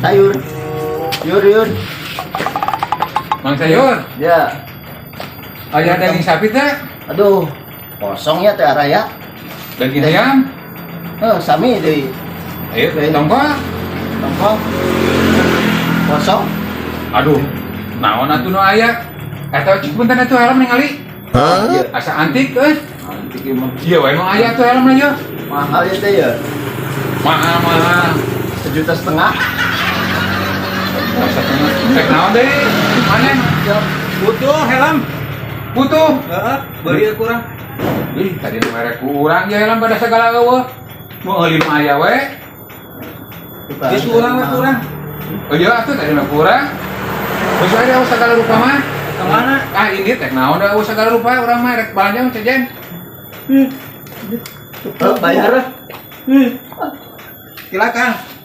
Sayur. Yur, yur. Mang sayur. Ya. Aya daging sapi teh? Aduh, kosong ya teh araya. Daging ayam? Eh, sami deui. Ayo, tongkol. Tongkol. Kosong. Aduh, naon atuh nu aya? Eta cik punten atuh helm ningali. Iya. Asa antik euy. Antik ieu mah. Iya we nu aya tuh helmna ye. Mahal ya teh ya. Mahal mahal. 1,5 juta. Asa tengah. Rek naon deui? Mana? Butuh helm. Butuh. Heeh, beli kurang. Ih, tadi nu merek ku urang ya helm pada segala eueuh. Mau euy nu aya we. Di kurang we kurang. Oh iya atuh tadi mah kurang. Geus wae eueuh segala rupa mah. Kemana? Ah, ini teh naon da eueuh segala rupa urang mah rek balanja mah cejen. Oh, bayar lah. Silakan.